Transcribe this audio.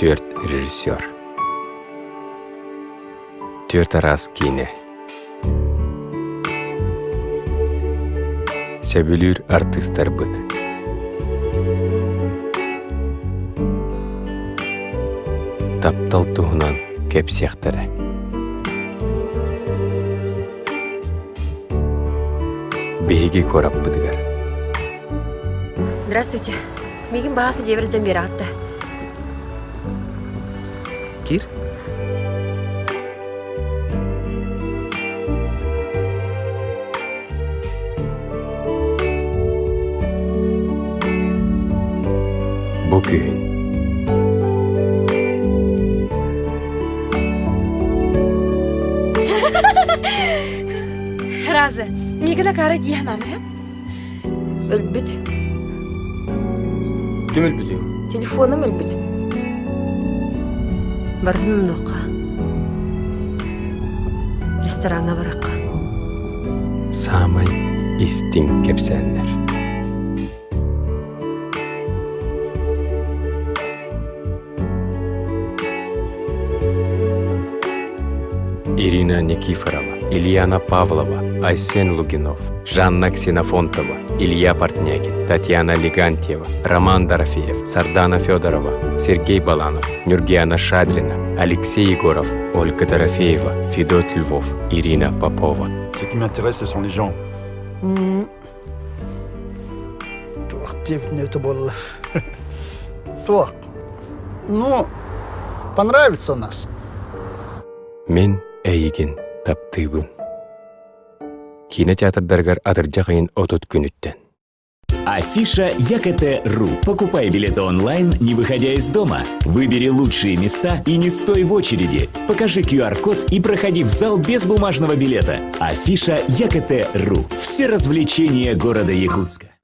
Түөрт режиссер. Түөрт араас киинэ. Сөбүлүүр артыыстарбыт. Таптал туһунан кэпсиэхтэрэ. Биһиги куораппытыгар. Здравствуйте. Миигин баһаасы дьиэбэр илдьэн биэрэҕит да? Кир? Бу күһүн Разы, миигин акаары дии санаама, Өлбүт. Ким өлбүтүй? Телефоным өлбүт. Барытын умнуохха. Рестораҥҥа барахха. Саамай истиҥ кэпсээннэр. Ирина Никифорова, Ильяна Павлова, Айсен Лугинов, Жанна Ксенофонтова, Илья Портнягин, Татьяна Легантьева, Роман Дорофеев, Сардана Федорова, Сергей Баланов, Нюргиана Шадрина, Алексей Егоров, Ольга Дорофеева, Федот Львов, Ирина Попова. Ce qui m'intéresse, ce sont les gens. Туох диэбитин это буолла. Туох. Ну, понравится у нас. Мин эйигин таптыыбын. Киинэ театрдарыгар атырдьах ыйын 30 күнүттэн. Афиша ЯКТ.ру. Покупай билеты онлайн, не выходя из дома. Выбери лучшие места и не стой в очереди. Покажи QR-код и проходи в зал без бумажного билета. Афиша ЯКТ.ру. Все развлечения города Якутска.